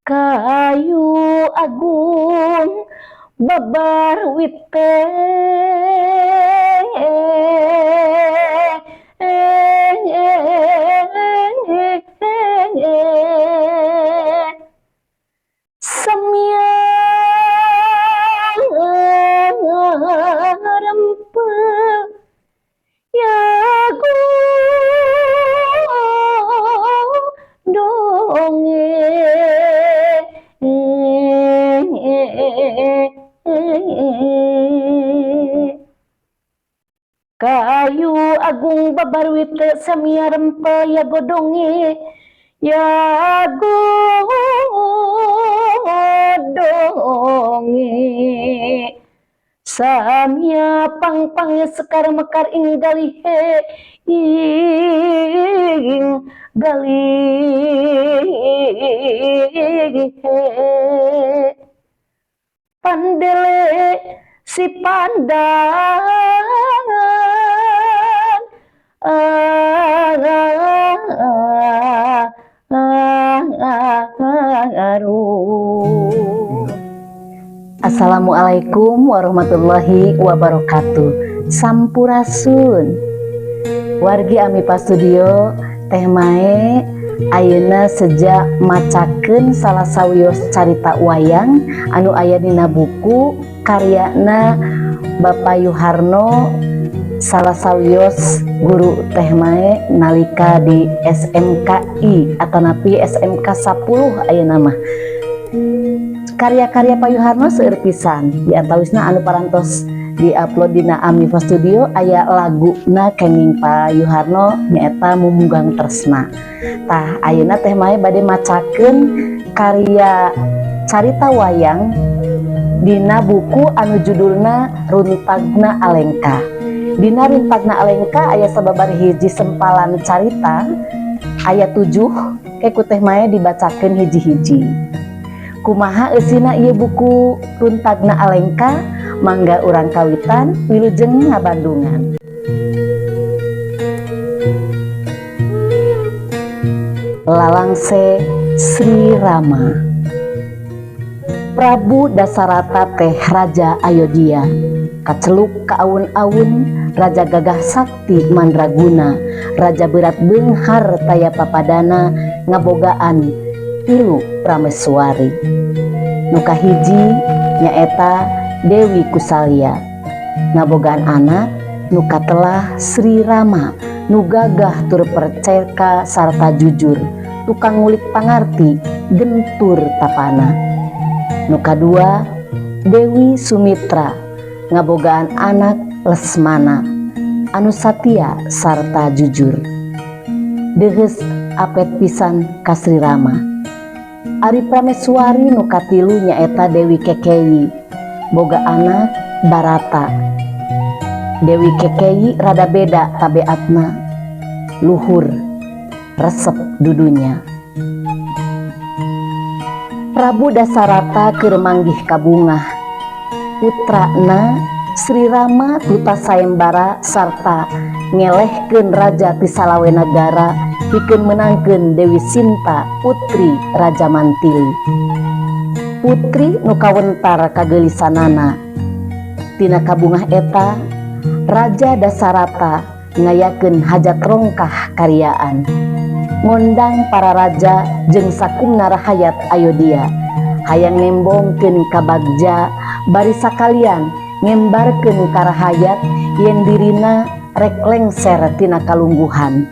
Kayu agung babar wite Samya rempel ya godonge. Kayu agung babar wite samya rempel ya godonge ya godonge samya pang-pang sekar mekar ing galihe ing galihe pandele si pandan Assalamualaikum warahmatullahi wabarakatuh. Sampurasun wargi Amipa Studio. Teh Mae ayeuna seja macakeun salah sawios carita wayang anu aya dina buku karyana Bapak Yuharno, salah sawios guru Teh Mae nalika di SMKI atanapi SMK 10 ayeuna mah. Karya-karya Pak Yuharno seueur pisan, di antawisna anu parantos diupload dina Amiva Studio aya laguna kenging Pak Yuharno, nyaeta Mumunggang Tresna. Tah, ayeuna Teh Mae bade macakeun karya carita wayang dina buku anu judulna Runtagna Alengka. Dina Runtagna Alengka aya sababar hiji sempalan carita, aya 7, ke ku Teh Mae dibacakeun hiji-hiji. Kumaha eusina ieu buku Runtagna Alengka? Mangga urang kawitan, wilujeng ngabandungan. Lalangse Sri Rama. Prabu Dasarata teh Raja Ayodhya, kaceluk ka awun-awun, raja gagah sakti mandraguna, raja berat beunghar taya papadana, ngabogaan tilu prameswari. Nu kahiji nyaeta Dewi Kusalya, ngabogaan anak nu katelah Sri Rama, nu gagah tur perceka sarta jujur, tukang ngulik pangarti gentur tapana. Nu kadua Dewi Sumitra, ngabogaan anak Lesmana, anu satia sarta jujur, deheus apet pisan ka Sri Rama. Ari prameswari nu katilu nyaeta Dewi Kekeyi, boga anak Barata. Dewi Kekeyi rada beda tabeatna, luhur resep dudunya. Prabu Dasarata keur manggih kabungah, putrana Sri Rama tuta sayembara sarta ngelehkeun raja ti salawe nagara pikeun meunangkeun Dewi Sinta putri Raja Mantili. Putri nu kawentar kageulisanana. Tina kabungah eta Raja Dasarata ngayakeun hajat rongkah karyaan, ngondang para raja jeung sakumna rahayat Ayodhya, hayang nembongkeun kabagja bari sakalian ngembarkeun ka rahayat yen dirina rek lengser tina kalungguhan.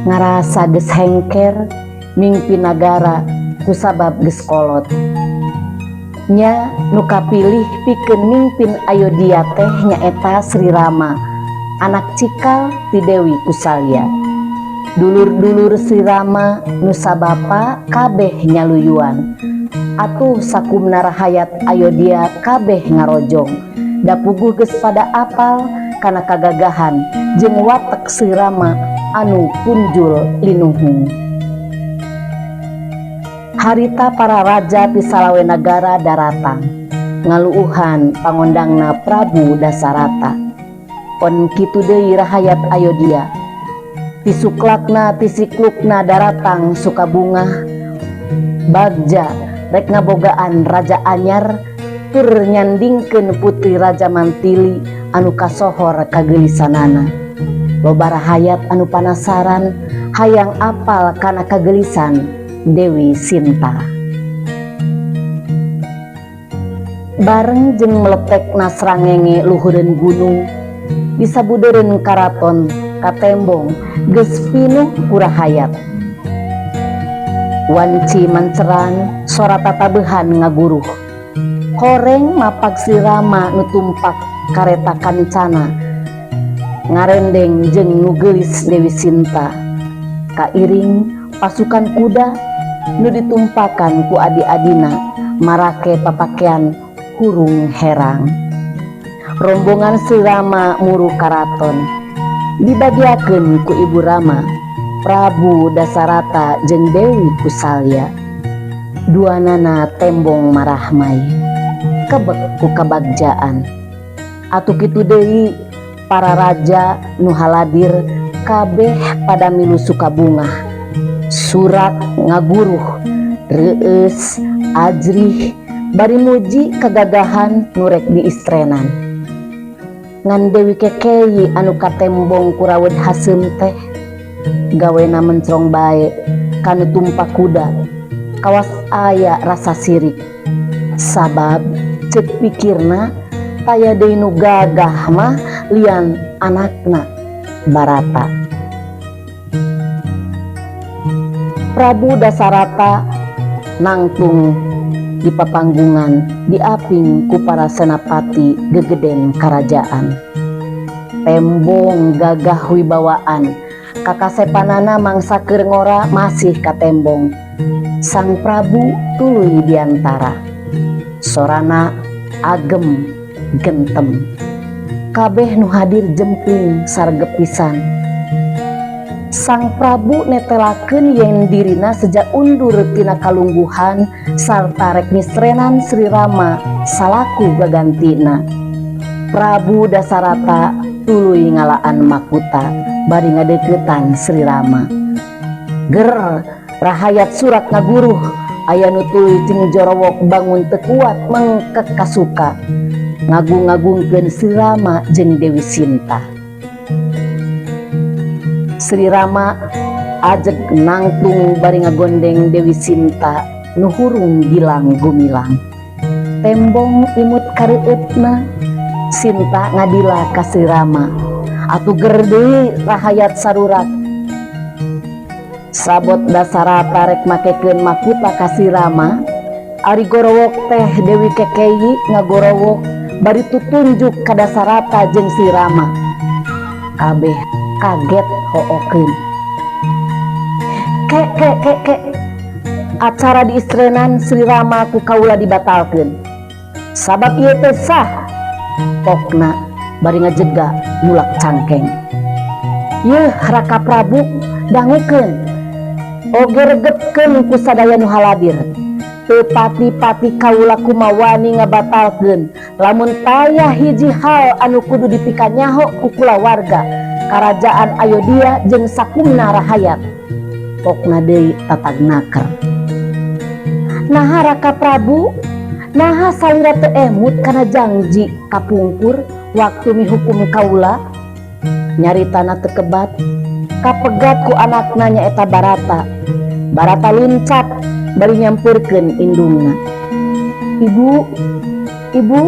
Ngarasa geus hengker mingpin nagara kusabab geus kolot. Nya nu kapilih pikeun mingpin Ayodhya teh nyaeta Sri Rama, anak cikal ti Dewi Kusalya. Dulur-dulur Sri Rama nu sabapa kabeh nyaluyuan. Atuh sakumna rahayat Ayodhya kabeh ngarojong. Da puguh geus pada apal kana kagagahan jeung watek Sri Rama anu punjul linuhung. Harita para raja ti salawe nagara daratang ngaluuhan pangondangna Prabu Dasarata. Pon kitu deui rahayat Ayodhya, tisuklakna tisiklukna daratang sukabungah. Bagja rek ngabogaan raja anyar tur nyandingkeun putri Raja Mantili anu kasohor kageulisanana. Loba rahayat anu panasaran hayang apal kana kageulisan Dewi Sinta. Bareng jeung meletekna srangenge luhureun gunung disabudeureun karaton katembong geus pinuh ku rahayat. Wanci manceran sora tatabehan ngaguruh. Horeng mapag Sri Rama nu tumpak kareta kancana ngarendeng jeung nu geulis Dewi Sinta. Kairing pasukan kuda nu ditumpakan ku adi-adina marake papakean hurung herang. Rombongan Sri Rama muru karaton dibagiakeun ku Ibu Rama, Prabu Dasarata jeung Dewi Kusalya. Duanana tembong marahmai kebek ku kabagjaan. Atuh kitu deui para raja nu haladir kabeh pada milu sukabungah. Surak ngaguruh, reueus, ajrih bari muji kagagahan nu rek diistrenan. Ngan Dewi Kekeyi anu katembong ku raweud haseum teh gawena mencrong bae kanu tumpak kuda kawas aya rasa sirik. Sabab ceuk pikirna taya deui nu gagah mah lian anakna Barata. Prabu Dasarata nangtung di papanggungan diaping ku para senapati gegeden karajaan. Tembong gagah wibawaan kakasepanana mangsa keur ngora masih katembong. Sang Prabu tuluy diantara. Sorana agem gentem. Kabeh nu hadir jempling sargep pisan. Sang Prabu netelakeun yen dirina seja undur tina kalungguhan sarta rek ngistrenan Sri Rama salaku gagantina. Prabu Dasarata tuluy ngalaan makuta bari ngadeuketan Sri Rama. Ger rahayat surak ngaguruh aya nu tuluy cing jorowok bangun teu kuat mengkek kasuka ngagung-ngagungkeun Sri Rama jeung Dewi Sinta. Sri Rama ajeg nangtung bari ngagondeng Dewi Sinta nu hurung gilang gumilang. Tembong imut kareueutna Sinta ngadila ka Sri Rama. Atuh ger deui rahayat sarurak. Sabot Dasarata rek makekeun makuta ka Sri Rama, ari gorowok teh Dewi Kekeyi ngagorowok bari tutunjuk ka Dasarata jeung Sri Rama. Kabeh kaget hookeun. Ke ke ke ke acara diistrenan Sri Rama ku kaula dibatalkeun. Sabab ieu teh sah. Pokna bari ngajega mulak cangkeng. Yeuh Raka Prabu dangukeun. Oge regepkeun ku sadaya nu haladir. Teu pati-pati kaula kumawani ngabatalkeun lamun taya hiji hal anu kudu dipikanyaho ku kulawarga karajaan Ayodhya jeung sakumna rahayat. Pokna deui tatag naker. Naha Raka Prabu, naha salira teu emut kana jangji kapungkur waktu mihukum kaula? Nyaritana teu kebat, kapegat ku anakna nyaeta Barata. Barata luncat bari nyampeurkeun indungna. Ibu, ibu,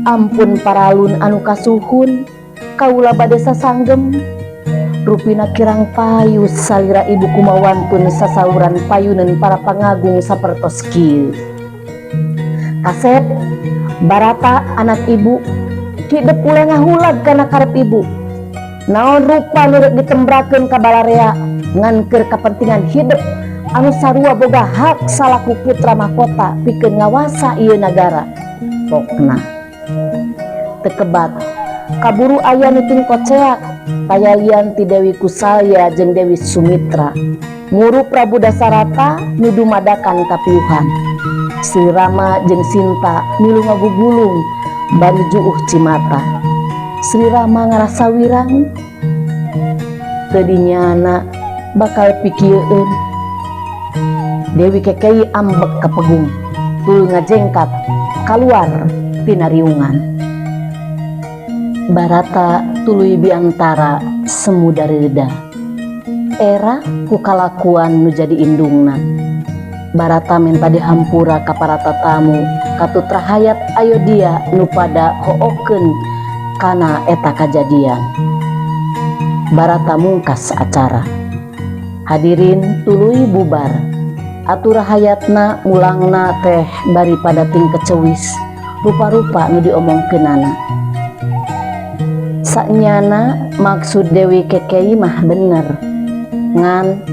ampun paralun anu kasuhun, kaula bade sasanggem. Rupina kirang payus salira ibu kumawantun sasauran payuneun para pangagung sapertos kieu. Kasep, Barata anak ibu, hidep ulah ngahulag kana karep ibu. Naon rupa nu rek ditembrakeun ka balarea ngan keur kapentingan hidep anu sarua boga hak salaku putra mahkota pikeun ngawasa ieu nagara. Pokna teu kebat kaburu aya nu tingkoceak taya lian ti Dewi Kusalya jeung Dewi Sumitra. Muru Prabu Dasarata nu dumadakan kapiuhan. Sri Rama jeung Sinta milu ngagugulung bari juuh cimata. Sri Rama ngarasa wirang teu dinyana bakal pikieun. Dewi Kekeyi ambek kapegung, tuluy ngajengkat kaluar tina riungan. Barata tuluy biantara semu dareuda. Era ku kalakuan nu jadi indungna. Barata menta dihampura ka para tatamu katut rahayat Ayodya nu pada hookeun kana eta kajadian. Barata mungkas acara. Hadirin tuluy bubar. Atuh rahayatna mulangna teh bari pada tingkecewis rupa-rupa nu diomongkeunana. Sanyana maksud Dewi Kekeyi mah bener. Ngan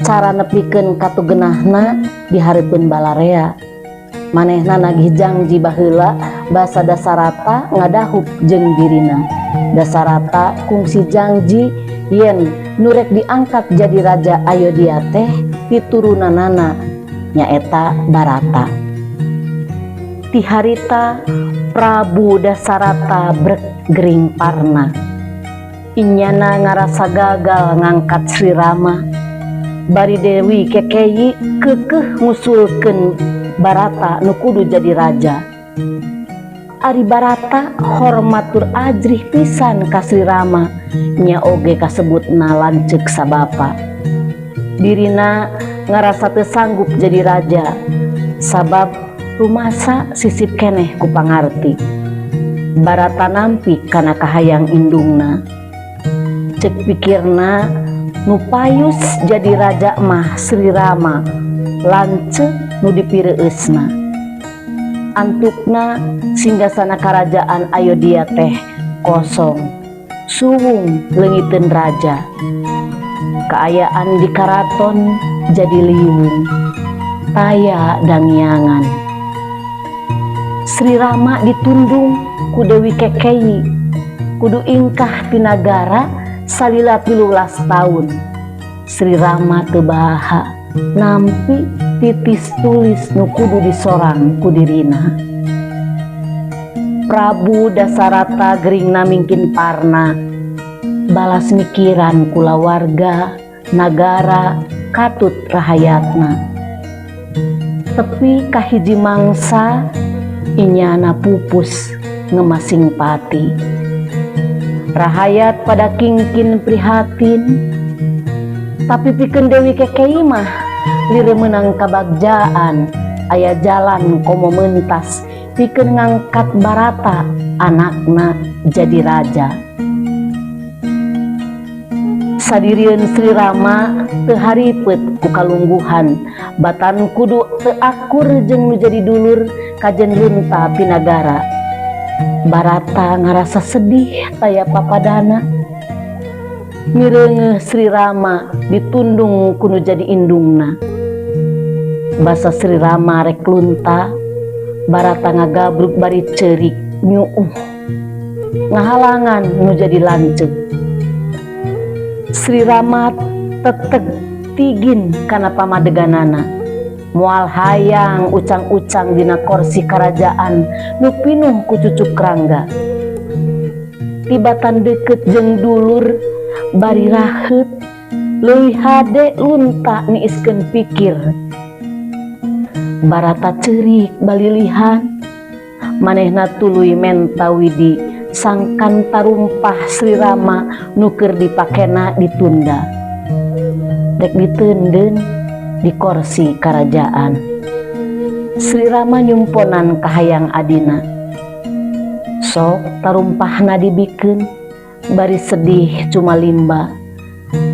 cara nepikeun katugenahna dihareupeun balarea. Manehna nagih jangji baheula basa Dasarata ngadahup jeung dirina. Dasarata kungsi jangji yen nu rek diangkat jadi raja Ayodya teh piturunanana nyaeta Barata. Ti harita Prabu Dasarata brek gering parna. Inyana ngarasa gagal ngangkat Sri Rama. Bari Dewi Kekeyi keukeuh ngusulkeun Barata nu kudu jadi raja. Ari Barata hormat tur ajrih pisan ka Sri Rama nya oge kasebutna lanceuk sabapa. Dirina ngarasa teu sanggup jadi raja sabab rumasa sisip keneh ku pangarti. Barata nampi kana kahayang indungna. Cek pikirna nu payus jadi raja mah Sri Rama lanceuk nu dipireueusna. Antukna singgasana karajaan Ayodya teh kosong, suwung leungiteun raja. Kaayaan di karaton jadi liwung, taya dangyangan. Sri Rama ditundung ku Dewi Kekeyi, kudu ingkah tinagara salila 13 tahun. Sri Rama teu baha nampi titis tulis nu kudu disorang ku dirina. Prabu Dasarata geringna mingkin parna, balas mikiran kulawarga nagara katut rahayatna. Tepi ka hiji mangsa inyana pupus ngemasing pati. Rahayat pada kingkin prihatin, tapi pikeun Dewi Kekeyi mah lire menang kabagjaan aya jalan komo mentas pikeun ngangkat Barata anakna jadi raja. Sadirieun Sri Rama teu haripeut ku kalungguhan batan kudu teu akur jeung nu jadi dulur kajen lunta pinagara. Barata ngarasa sedih taya papadana. Mireungeuh Sri Rama ditundung ku nu jadi indungna. Basa Sri Rama rek lunta, Barata ngagabruk bari ceurik nyuuh. Ngahalangan nu jadi lanceuk. Sri Rama teteg tigin kana pamadeganana. Moal hayang ucang-ucang dina korsi karajaan nu pinuh ku cucuk rangga. Tibatan deukeut jeung dulur bari raheut leuwih hade lunta niiskeun pikir. Barata ceurik balilihan, manehna tuluy menta widi sangkan tarumpah Sri Rama nu keur dipakena ditunda. Rek diteundeun di korsi karajaan. Sri Rama nyumponan kahayang adina. Sok tarumpahna dibikeun bari sedih cuma limba.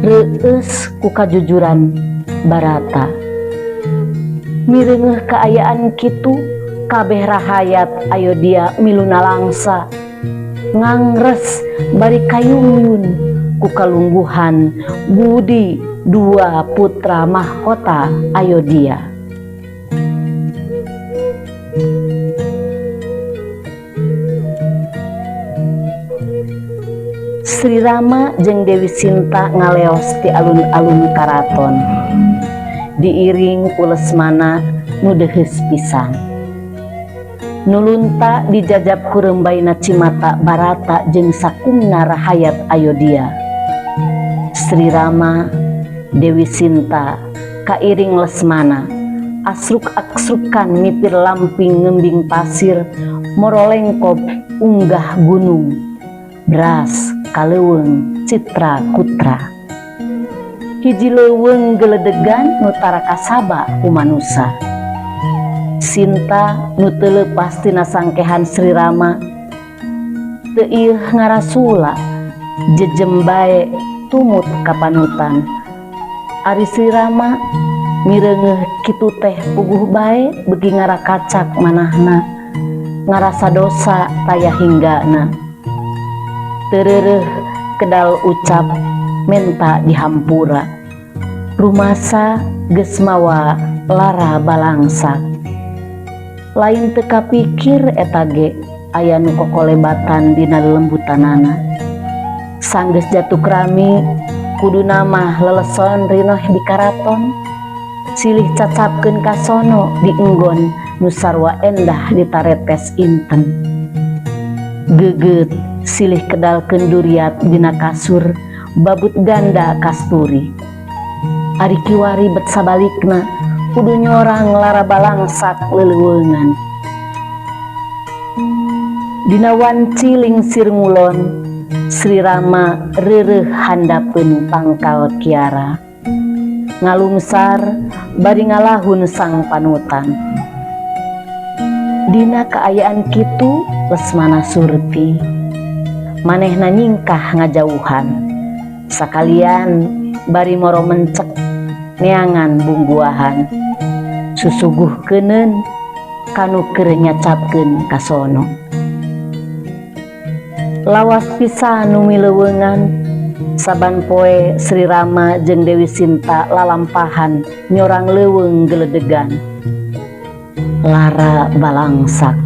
Reueus ku kajujuran Barata. Mireungeuh kaayaan kitu kabeh rahayat Ayodya milu nalangsa. Ngangres bari kayungyun ku kalungguhan budi dua putra mahkota Ayodya. Sri Rama jeung Dewi Sinta ngaleos ti alun-alun karaton. Diiring ku Lesmana nu deuheus pisan. Nulunta dijajab ku reumbayna cimata Barata jeung sakumna rahayat Ayodya. Sri Rama, Dewi Sinta, kairing Lesmana Asruk-asrukan mipir lamping ngembing pasir, morolengkob unggah gunung, bras ka leuweung Citra Kutra, hiji leuweung geledegan nu tara kasaba ku manusa. Sinta nu teu leupas tina sangkehan Sri Rama teu ieuh ngarasula, jejem bae tumut ka panutan. Ari Sri Rama mireungeuh kitu teh puguh bae beuki ngarakacak manahna, ngarasa dosa taya hinggana. Teu reureuh kedal ucap menta dihampura, rumasa geus mawa lara balangsak. Lain teu kapikir eta ge aya nu kokolebatan dina lelembutanana. Sanggeus jatukrami, kuduna mah leleson rinoh di karaton, silih cacapkeun kasono di enggon nu sarua endah ditaretes inten. Geget silih kedalkeun duriat dina kasur babut ganda kasturi. Ari kiwari bet sabalikna, kudu nyorang lara balangsak leleuweungan. Dina wanci lingsir ngulon, Sri Rama reureuh handapeun pangkal kiara, ngalungsar bari ngalahun sang panutan. Dina kaayaan kitu Lesmana surti, manehna nyingkah ngajauhan sakalian bari moro mencek neangan bungguahan, susuguhkeuneun kanu keur nyacapkeun kasono. Lawas pisan nu mileuweungan. Saban poe Sri Rama jeung Dewi Sinta lalampahan nyorang leuweung geledegan lara balangsak,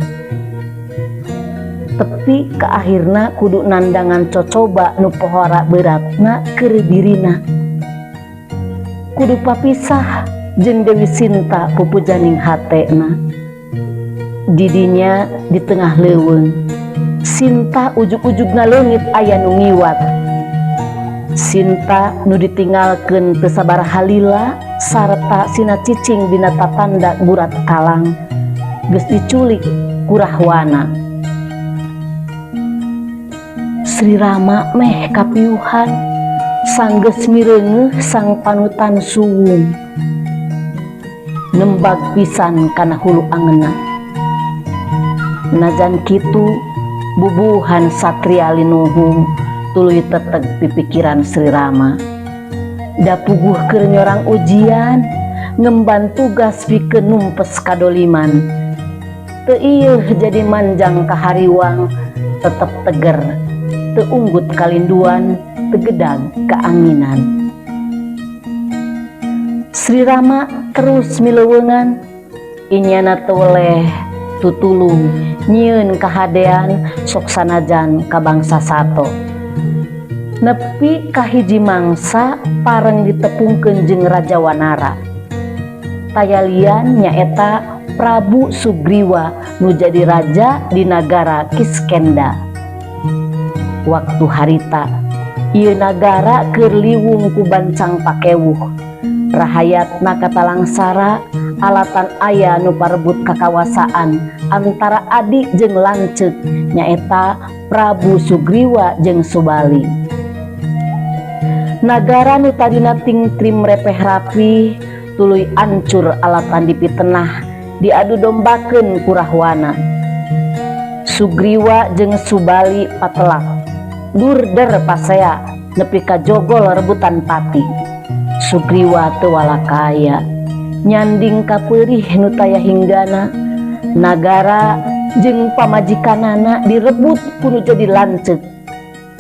tepi ka akhirna kudu nandangan cocoba nu pohara beratna keur dirina, kudu papisah jeung Dewi Sinta, pupujaning hatena. Didinya di tengah leuweung, Sinta ujug-ujug ngaleungit aya nu ngiwat. Sinta nu ditinggalkeun teu sabaraha lila sarta sina cicing dina tatanda gurat kalang geus diculik ku Rahwana. Sri Rama meh kapiuhan sanggeus mireungeuh sang panutan suwung, nembag pisan kana hulu angeunna. Najan kitu, bubuhan satria linuhung tuluy teteg pipikiran Sri Rama, da puguh keur nyorang ujian, ngemban tugas pikeun numpes kadoliman. Teu ieuh jadi manjang kahariwang, tetep teger, teu unggut kalinduan, teu gedag kaanginan. Sri Rama terus mileuweungan, inyana teu weleh tutulung nyieun kahadean sok sanajan ka bangsa sato. Nepi ka hiji mangsa pareng ditepungkeun jeung Raja Wanara. Taya lian, nyaeta Prabu Sugriwa nu jadi raja di nagara Kiskenda. Waktu harita ieu nagara keur liwung ku bancang pakewuh, rahayatna katalangsara alatan aya nu parebut kakawasaan antara adik jeung lanceuk, nyaeta Prabu Sugriwa jeung Subali. Nagara nu tadina tingtrim repeh rapi tuluy ancur alatan dipitenah, diadu dombakeun ku Rahwana. Sugriwa jeung Subali patelak durder pasea nepi ka jogol rebutan pati. Sugriwa teu walakaya nyanding kapeurih nu taya hinggana, nagara jeung pamajikanana direbut ku nu jadi lanceuk.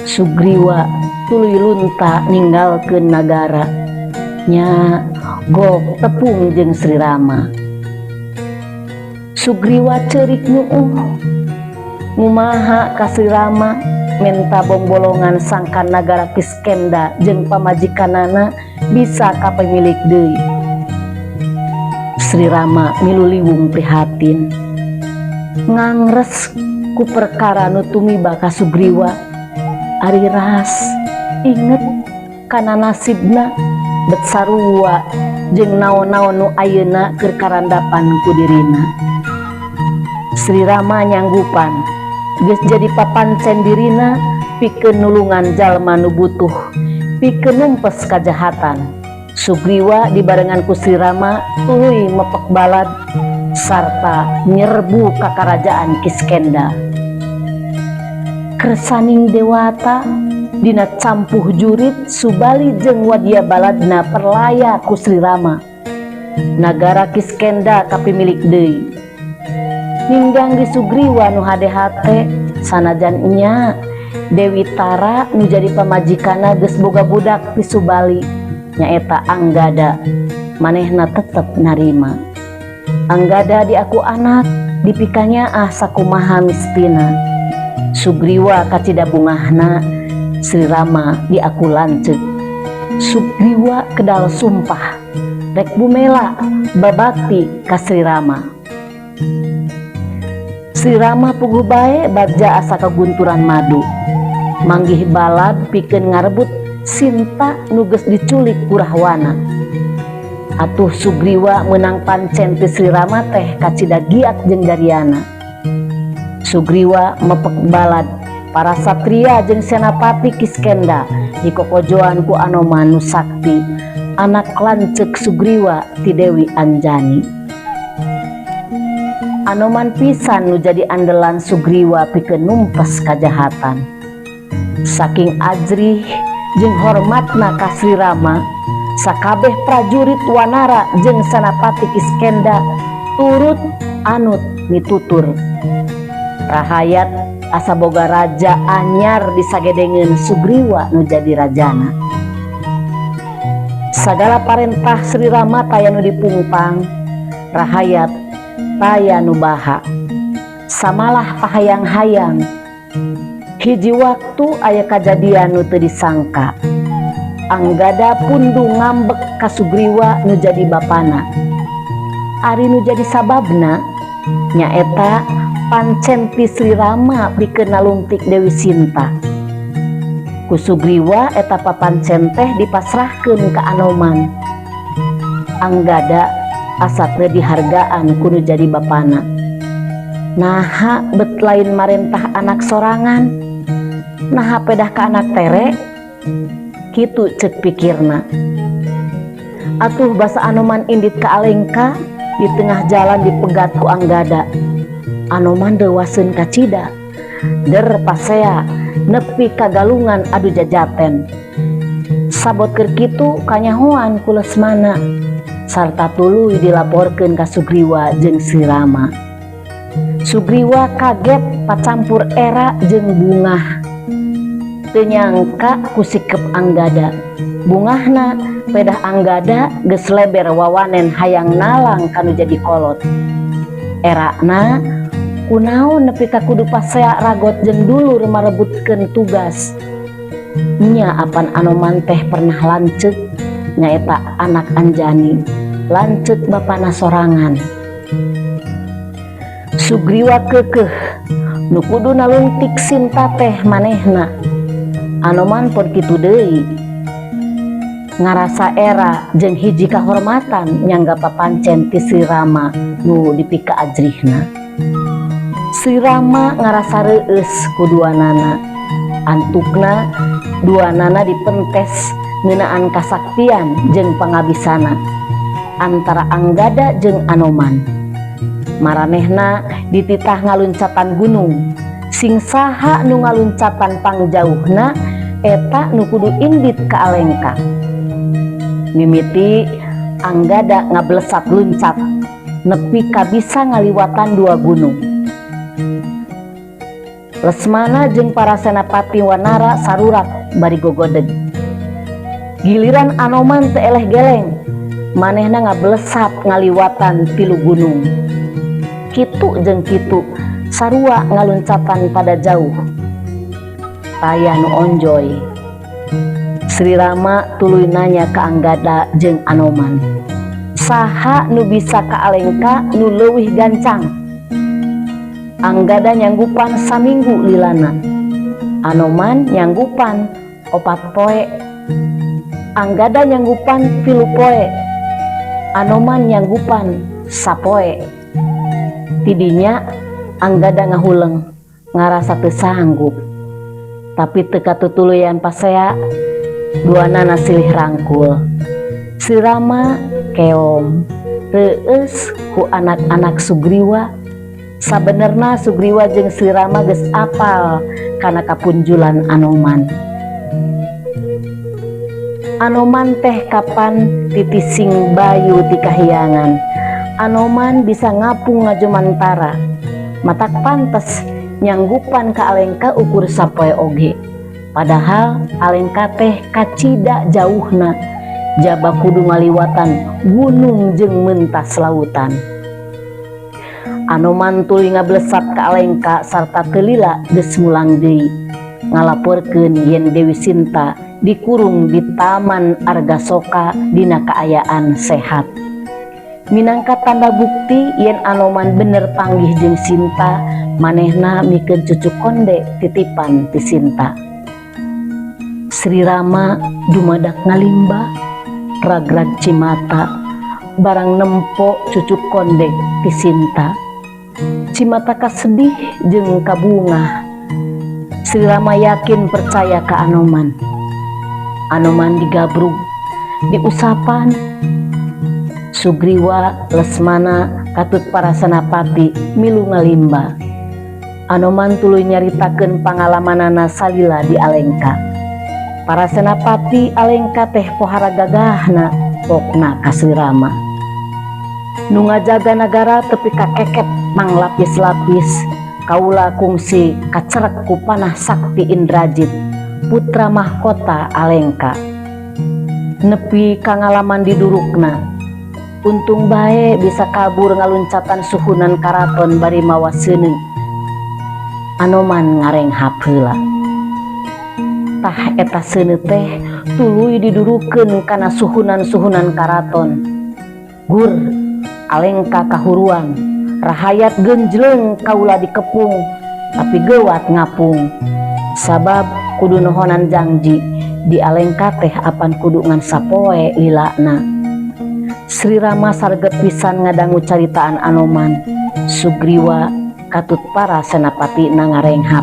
Sugriwa tuluy lunta ninggalkeun nagara nya gok tepung jeung Sri Rama. Sugriwa ceurik nyuuh ngumaha ka Sri Rama, menta bongbolongan sangkan nagara Kiskenda jeung pamajikanana bisa kapemilik deui. Sri Rama milu liwung prihatin, ngangres ku perkara nu tumiba ka Sugriwa. Ari ras inget kana nasibna bet sarua Jeung naon-naon nu ayeuna keur karandapan ku dirina. Sri Rama nyanggupan. Geus jadi papancen dirina pikeun nulungan jalma nu butuh, pikeun numpes kajahatan. Sugriwa dibarengan ku Sri Rama tuluy mepek balad sarta nyerbu ka karajaan Kiskenda. Kersaning dewata, dina campuh jurit Subali jeung wadya baladna perlaya ku Sri Rama. Nagara Kiskenda kapimilik deui. Ninggang di Sugriwa nu hade hate, sanajan nya Dewi Tara nu jadi pamajikana geus boga budak ti Subali, nyaeta Anggada, manehna tetep narima. Anggada diaku anak, dipikanyaah sakumaha mistina. Sugriwa kacida bungahna Sri Rama diaku lanceuk. Sugriwa kedal sumpah rek bumela babakti ka Sri Rama. Sri Rama puguh bae bagja asa kagunturan madu. Manggih balad pikeun ngarebut Sinta nu geus diculik ku Rahwana. Atuh Sugriwa meunang pancen ti Sri Rama teh kacida giat jeung dariana. Sugriwa mepek balad para satria jeung senapati Kiskenda dikokojoan ku Anoman nu sakti, anak lanceuk Sugriwa ti Dewi Anjani. Anoman pisan nu jadi andalan Sugriwa pikeun numpes kajahatan. Saking ajrih jeung hormatna ka Sri Rama, sakabeh prajurit Wanara jeung senapati Kiskenda turut anut mitutur. Rahayat asa boga raja anyar disagedengeun Sugriwa nu jadi rajana. Sagala parentah Sri Rama taya nu dipungpang, rahayat taya nu baha. Samalah pahayang-hayang. Hiji waktu aya kajadian nu teu disangka. Anggada pundung ngambek ka Sugriwa nu jadi bapana. Ari nu jadi sababna nyaeta pancen ti Sri Rama pikeun nalungtik Dewi Sinta. Ku Sugriwa eta papancen teh dipasrahkeun ka Anoman. Anggada asa teu dihargaan ku nu jadi bapana. Naha bet lain marentah anak sorangan? Naha pedah ka anak tere? Kitu ceuk pikirna. Atuh basa Anoman indit ka Alengka, di tengah jalan dipegat ku Anggada. Anoman deuwaseun kacida. Der pasea nepi ka galungan adu jajaten. Sabot keur kitu kanyahoan ku Lesmana sarta tuluy dilaporkeun ka Sugriwa jeung Sri Rama. Sugriwa kaget pacampur era jeung bungah. Teu nyangka ku sikep Anggada. Bungahna pedah Anggada geus leber wawanen hayang nalang kanu jadi kolot. Erana kunaon nepi ka kudu pasea ragot jeung dulur marebutkeun tugas. Nya apan Anoman teh pernah lanceuk, nyaeta anak Anjani, lanceuk bapana sorangan. Sugriwa keukeuh nu kudu nalungtik Sinta teh manehna. Anoman pun kitu deui. Ngarasa era jeung hiji kahormatan nyangga papancen ti Sri Rama nu dipika ajrihna. Sri Rama ngarasa reueus ku duanana. Antukna duanana dipentes ngeunaan kasaktian jeung pangabisana antara Anggada jeung Anoman. Maranehna dititah ngaluncatan gunung. Sing saha nu ngaluncatan pangjauhna eta nu kudu indit ka Alengka. Mimiti Anggada ngablesat luncat nepi ka bisa ngaliwatan dua gunung. Lesmana jeung para senapati Wanara sarurak bari gogodeg. Giliran Anoman teu eleh geleng, manehna ngablesat ngaliwatan tilu gunung. Kitu jeung kitu sarua ngaluncatan pada jauh. Taya nu onjoy. Sri Rama tuluy nanya ka Anggada jeung Anoman. Saha nu bisa ka Alengka nu leuwih gancang? Anggada nyanggupan saminggu lilana. Anoman nyanggupan 4 poe. Anggada nyanggupan 3 poe. Anoman nyanggupan sapoe. Tidinya Anggada ngahuleng ngarasa teu sanggup. Tapi teu katutuluyan pasea duanana silih rangkul. Sri Rama keom reueus ku anak-anak Sugriwa. Sabenerna Sugriwa jeung Sri Rama geus apal kana kapunjulan Anoman. Anoman teh kapan titising bayu ti kahyangan. Anoman bisa ngapung ngajumantara. Matak pantes nyanggupan ka Alengka ukur sapoe oge. Padahal Alengka teh kacida jauhna, jaba kudu ngaliwatan gunung jeung mentas lautan. Anoman tuluy ngablesat ka Alengka sarta teu lila geus mulang deui ngalaporkeun yen Dewi Sinta dikurung di Taman Argasoka dina kaayaan sehat. Minangka tanda bukti yen Anoman bener panggih jeung Sinta, manehna mikeun cucuk konde titipan ti Sinta. Sri Rama dumadak ngalimba, ragrag cimata barang nempo cucuk konde ti Sinta. Cimata kasedih jeung kabungah. Sri Rama yakin percaya ka Anoman. Anoman digabrug, diusapan. Sugriwa, Lesmana, katut para senapati milu ngalimba. Anoman tuluy nyaritakeun pangalamanana salila di Alengka. Para senapati Alengka teh pohara gagahna, pokna ka Sri Rama. Nu ngajaga nagara tepi ka kekep manglapis-lapis, kaula kungsi kacerek ku panah sakti Indrajit, putra mahkota Alengka. Nepi ka ngalaman didurukna. Untung bae bisa kabur ngaluncatan suhunan karaton bari mawa seuneu. Anoman ngarenghap heula. Tah, eta seuneu teh tuluy didurukeun kana suhunan-suhunan karaton. Gur Alengka kahuruan, rahayat genjleng, kaula dikepung, tapi gewat ngapung. Sabab kudu nohonan jangji di Alengka teh apan kudu ngan sapoe lilana. Sri Rama sarget pisan ngadangu caritaan Anoman. Sugriwa katut para senapati ngarenghap.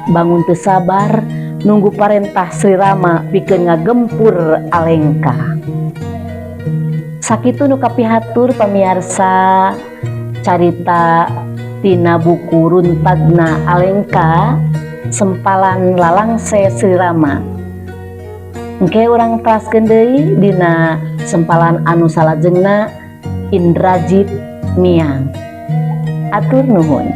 Bangun teu sabar nunggu parentah Sri Rama pikeun ngagempur Alengka. Sakitu nu kapihatur, pamiarsa, carita tina buku Runtagna Alengka, sempalan Lalangse Sri Rama. Engke urang teraskeun deui dina sempalan anu salajengna, Indrajit Miang. Atur nuhun.